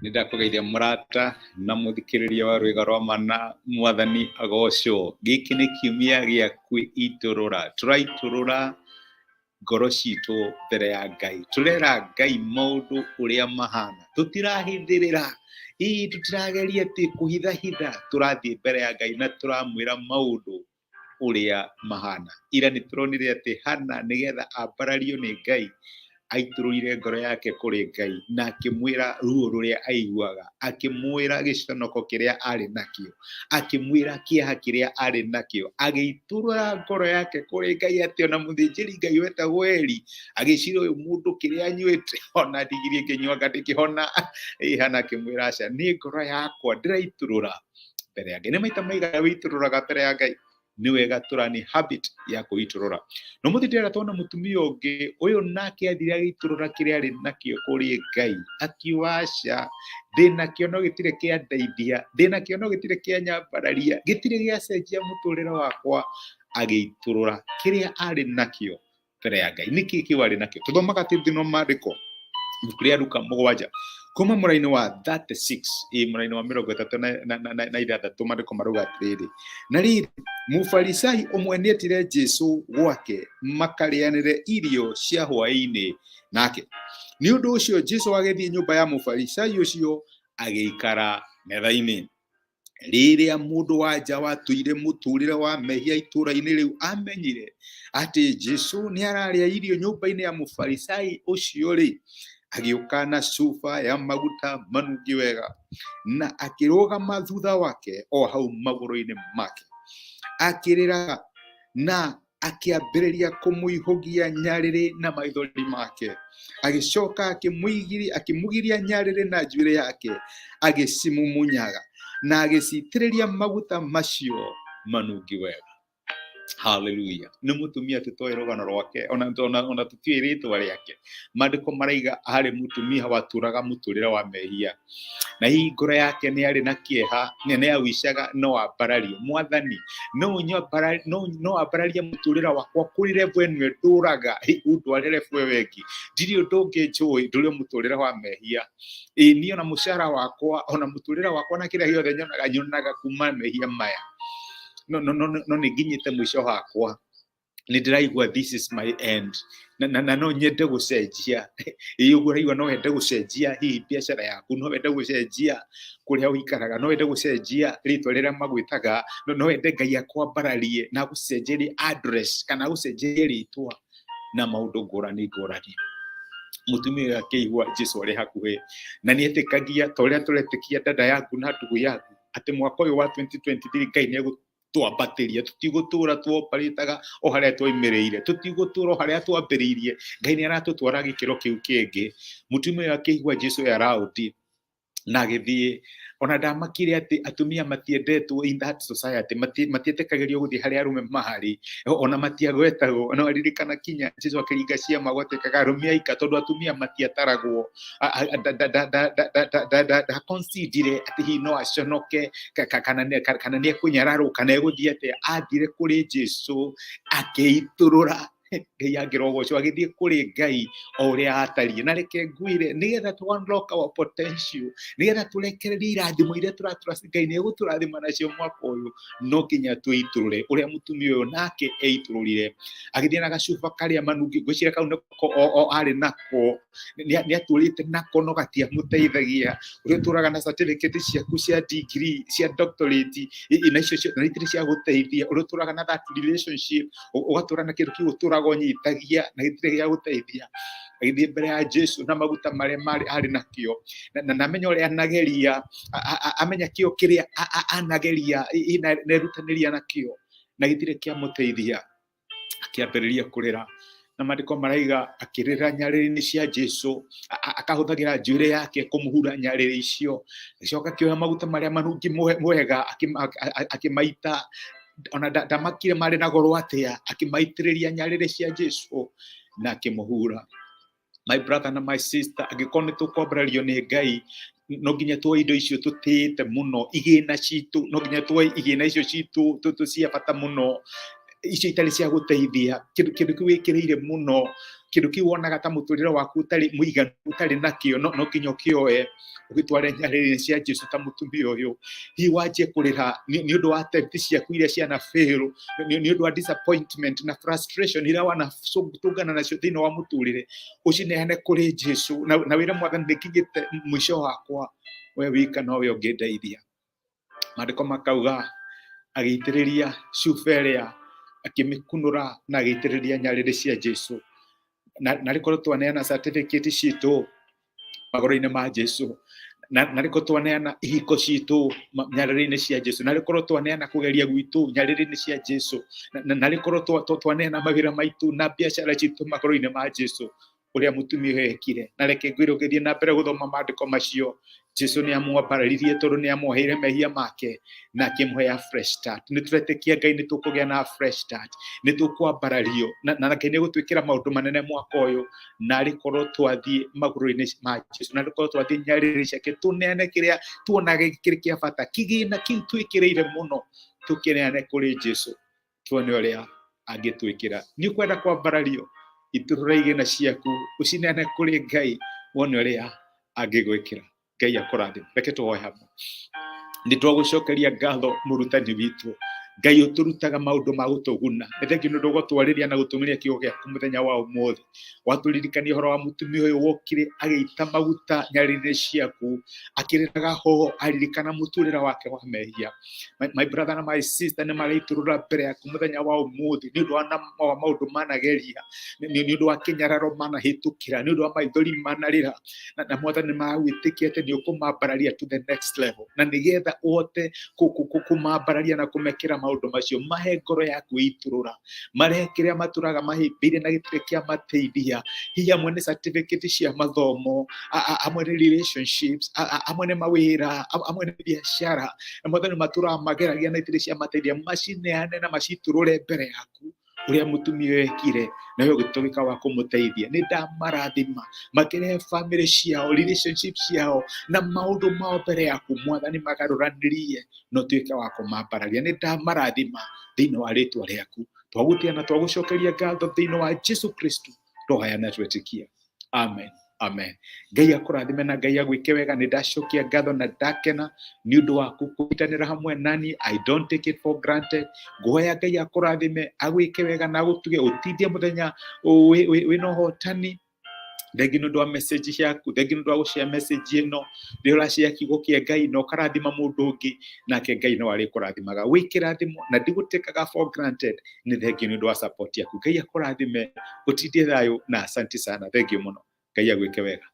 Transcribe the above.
Nĩ ndakũgeithia mũrata na mũthikĩrĩria wa rwĩga rwa mana, mwathani agocwo. Gĩkĩ nĩ kiumia gĩa kwĩitũrũra. Tũraitũrũra ngoro citũ mbere ya Ngai. Tũrera Ngai maũndũ ũrĩa mahana. Tũtirahithĩrĩra, ĩĩ tũtirageria atĩ kũhithahitha. Tũrathiĩ mbere ya Ngai na tũramwĩra maũndũ ũrĩa mahana. Ira nĩ tũronire atĩ Hana nĩgetha ambarario nĩ Ngai, aitũrũrire ngoro yake kũrĩ Ngai na akĩmwĩra ruo rũrĩa aiguaga, akĩmwĩra gĩconoko kĩrĩa arĩ nakĩo, akĩmwĩra kĩeha kĩrĩa arĩ nakĩo, agĩitũrũra ngoro yake kũrĩ Ngai atĩ ona mũthĩnjĩri Ngai wetagwo Eli agĩciria ũyũ mũndũ kĩrĩa anyuĩte ona ndigiri ĩngĩnyuanga ndĩngĩhona. Ĩ Hana akĩmwĩra aca, nĩ ngoro yakwa ndĩraitũrũra mbere ya Ngai. Nĩ maita maigana wĩitũrũraga mbere ya Ngai? Nĩ wega tũrani habit ya kwĩitũrũra. No mũthĩ ndĩrenda tuona mũtumia ũngĩ ũyũ nake athire agĩitũrũra kĩrĩa arĩ nakĩo kũrĩ Ngai, akiuga aca, ndĩnakĩo no gĩtirĩ kĩandeithia, ndĩnakĩo no gĩtirĩ kĩanyambararia, gĩtirĩ gĩacenjia mũtũrĩre wakwa. Agĩitũrũra kĩrĩa arĩ nakĩo mbere ya Ngai. Nĩkĩ kĩu arĩ nakĩo? Tũthomaga atĩ thĩinĩ wa maandĩko ibuku rĩa Luka 7 kuma mũraini wa 36, ĩ mũraini wa 36, maandĩko marauga atĩrĩrĩ, na rĩrĩ, mũfarisai ũmwe nĩetire Jesũ gwake makarĩanĩre irio cia hwaĩ-inĩ nake. Nĩ ũndũ ũcio Jesũ agĩthiĩ nyũmba ya mũfarisai ũcio agĩikara metha-inĩ. Rĩrĩa mũndũ wa nja watũire mũtũrĩre wa mehia itũũra-inĩ rĩu amenyire atĩ Jesu nĩ ararĩa irio nyũmba-inĩ ya mũfarisai ũcio rĩ, agĩũka na cuba ya maguta manungi wega na akĩrũgama thutha wake o hau magũrũ-inĩ make, akĩrĩraga na akĩambĩrĩria kũmũihũgia nyarĩrĩ na maithori make. Agĩcoka akĩmũgiria nyarĩrĩ na njuĩrĩ yake, agĩcimumunyaga na agĩcitĩrĩria maguta macio manungi wega. Haleluya. Nĩ mũtumia tũtoĩ rũgano rwake, ona tũtiũĩ rĩtwa rĩake. Maandĩko maraiga arĩ mũtumia watũraga mũtũrĩre wa mehia, na hihi ngoro yake nĩ yarĩ na kĩeha, nĩ awicaga no ambarario. Mwathani, no ambararie mũtũrĩre wakwa kũrĩ level ĩno ĩndũraga, ũndware level ĩyo ĩngĩ. Ndirĩ ũndũ ũngĩ njũĩ, ndũre mũtũrĩre wa mehia. Ĩ niĩ ona mũcara wakwa, ona mũtũrĩre wakwa na kĩrĩa gĩothe nyonaga, nyonaga kuma mehia maya. No no no no nĩ nginyĩte mũico wakwa, nĩ ndĩraigua this is my end, na no nyende gũcenjia. Ĩ ũguo ũraigua no wende gũcenjia hihi biacara yaku, no wende gũcenjia kũrĩa ũikaraga, no wende gũcenjia rĩtwa rĩrĩa magwĩtaga, no wende Ngai akwambararie na agũcenjerie address kana agũcenjerie rĩtwa na maũndũ ngũrani ngũrani. Mũtumia ũyũ akĩigua Jesu arĩ hakuhĩ, na nĩ etĩkagia ta ũrĩa tũretĩkia dada yaku na ndugu yaku atĩ mwaka ũyũ wa 2023 Ngai nĩ egũtwambatĩria. Tũtigũtũra tuoparĩtaga o harĩa twaimĩrĩire, tũtigũtũra o harĩa twambĩrĩirie. Ngai nĩ aratũtwara gĩkĩro kĩu kĩngĩ. Mũtumia ũyũ akĩigua Jesu e around na agĩthiĩ, ona ndamakire atĩ atumia matiendetwo in that society, matietĩkagĩrio gũthiĩ harĩa arũme marĩ, ona matiagwetagwo. No aririkana kinya Jesu akĩringa ciama gwatuĩkaga arũme aika, tondũ atumia matiataragwo. Ndaconsiderire atĩ hihi no aconoke kana nĩ ekũnyararwo kana egũthiĩ atĩa. Athire kũrĩ Jesu akĩitũrũra. Ngai angĩrogocwo, agĩthiĩ kũrĩ Ngai o ũrĩa atariĩ. Na reke ngwĩre, nĩgetha tũ unlock our potential, nĩgetha tũrekererie irathimo iria tũratũra Ngai nĩ egũtũrathima nacio mwaka ũyũ, no nginya twĩitũrũre ũrĩa mũtumia ũyũ nake eitũrũrire. Agĩthiĩ na gacuba karĩa manungi, ngwĩciria kau nĩko o arĩ nako, nĩ atũrĩte nako no gatiamũteithagia. Ũrĩa ũtũraga na certificate ciaku cia degree, cia doctorate, na icio na itirĩ cia gũteithia. Ũrĩa ũtũraga na that relationship, ũgatũra na kĩndũ kĩu ũtũraga ũnyitagia na gĩtirĩ gĩa gũteithia. Agĩthiĩ mbere ya Jesu na maguta marĩa marĩ arĩ nakĩo, na amenya ũrĩa anageria, amenya kĩo kĩrĩa anageria na erutanĩria nakĩo na gĩtirĩ kĩamũteithia. Akĩambĩrĩria kũrĩra, na maandĩko maraiga akĩrĩra nyarĩrĩ-inĩ cia Jesu, akahũthagĩra njuĩrĩ yake kũmũhura nyarĩrĩ icio. Agĩcoka akĩoya maguta marĩa manungi mwega akĩmaita, ona ndamakire marĩ na goro atĩa, akĩmaitĩrĩria nyarĩrĩ cia Jesu na akĩmũhura. My brother na my sister, angĩkorwo nĩ tũkwambarario nĩ Ngai, no nginya tuoe indo icio tũtĩĩte mũno, igĩna citũ, no nginya tuoe igĩna icio citũ cia bata mũno, icio itarĩ cia gũteithia, kĩndũ kĩu wĩkĩrĩire mũno. Kĩndũ kĩu wonaga ta mũtũrĩre waku ũtarĩ mũiganu, ũtarĩ nakĩo, no nginya ũkĩoe ũgĩtware nyarĩrĩ cia Jesu ta mũtumia ũyũ. Hihi wanjie kũrĩra nĩ ũndũ wa attempt ciaku iria ciana fail, nĩ ũndũ wa disappointment na frustration iria wanatũngana nacio thĩinĩ wa mũtũrĩre, ũcineane kũrĩ Jesu na wĩre Mwathani, nĩnginyĩte mũico wakwa, we wika nowe ũngĩndeithia. Maandĩko makauga agĩitĩrĩria cuba ĩrĩa, akĩmĩkunũra na agĩitĩrĩria nyarĩrĩ cia Jesu. Na rĩkorwo twaneana certificate citũ magũrũ-inĩ ma Jesu, na rĩkorwo twaneana ihiko citũ nyarĩrĩ-inĩ cia Jesu, na rĩkorwo twaneana kũgeria gwitũ nyarĩrĩ-inĩ cia Jesu, na rĩkorwo twaneana mawĩra maitũ na biacara citũ magũrũ-inĩ ma Jesu, ũrĩa mũtumia ũyũ ekire. Na reke ngwĩre, ũgĩthiĩ na mbere gũthoma maandĩko macio, Jesu nĩ amwambararirie tondũ nĩ amuoheire mehia make na akĩmũhe a fresh start. Nĩ tũretĩkia Ngai nĩ tũkũgĩa na a fresh start, nĩ tũkwambarario na Ngai nĩ gũtwĩkĩra maũndũ manene mwaka ũyũ, na rĩkorwo twathiĩ magũrũ-inĩ ma Jesu, na rĩkorwo twathiĩ nyarĩrĩ ciake, tũneane kĩrĩa tuonaga kĩrĩ kĩa bata, kĩgĩna kĩu twĩkĩrĩire mũno, tũkĩneane kũrĩ Jesu, tuone ũrĩa angĩtwĩkĩra. Nĩ ũkwenda kwambarario, itũrũra igĩna ciaku, ũcineane kũrĩ Ngai, wone ũrĩa angĩgwĩkĩra. Ngai akũrathime. Reke tũhoe hamwe. Nĩ twagũcokeria ngatho, mũrutani witũ Ngai ũtũrutaga maũndũ ma gũtũguna. Nĩ thengiũ nĩ ũndũ wa gũtwarĩria na gũtũmĩria kiugo gĩaku mũthenya wa ũmũthĩ. Watũririkania ũhoro wa mũtumia ũyũ wokire agĩita maguta nyarĩrĩ ciaku, akĩrĩraga hoho aririkana mũtũrĩre wake wa mehia. My brother na my sister nĩ maraitũrũra mbere yaku mũthenya wa ũmũthĩ nĩ ũndũ wa maũndũ manageria, nĩ ũndũ wa kĩnyararo manahĩtũkĩra, nĩ ũndũ wa maithori manarĩra, na Mwathani magwĩtĩkia atĩ nĩ ũkũmambararia to the next level, na nĩgetha ũhote kũmambararia na kũmekĩra maũndũ macio, mahe ngoro yaku ĩitũrũra, marehe kĩrĩa matũraga mahĩmbĩirie na gĩtirĩ kĩa mateithia. Hihi amwe nĩ certificate cia mathomo, amwe nĩ relationships, amwe nĩ mawĩra, amwe nĩ biacara, na Mwathani matũraga mageragia na itirĩ cia mateithia, macineane na macitũrũre mbere yaku ũrĩa mũtumia ũyũ ekire, nawe ũgĩtuĩka wa kũmũteithia. Nĩ ndamarathima makĩrehe family ciao, relationship ciao na maũndũ mao mbere yaku, Mwathani, magarũranĩrie na ũtuĩke wa kũmambararia. Nĩ ndamarathima thĩinĩ wa rĩtwa rĩaku. Twagũtĩa na twagũcokeria ngatho thĩinĩ wa Jesu Kristo, twohaya na twetĩkia, amen, amen. Ngai akũrathime na Ngai agwĩke wega. Nĩ ndacokia ngatho na ndakena nĩ ũndũ waku kũnyitanĩra hamwe nani. I don't take it for granted. Ngũhoya Ngai akũrathime, agwĩke wega na agũtuge, ũtindie mũthenya wĩna ũhotani. Thengi nĩ ũndũ wa message ciaku, thengi nĩ ũndũ wa gũshare message ĩno. Rĩrĩa ũrashare kiugo kĩa Ngai na ũkarathima mũndũ ũngĩ, nake Ngai no arĩkũrathimaga. Wĩ kĩrathimo na ndigũtĩkaga for granted. Nĩ thengi nĩ ũndũ wa support yaku. Ngai akũrathime, ũtindie thayũ na asante sana. Thengiũ mũno. Ngai agwĩke wega.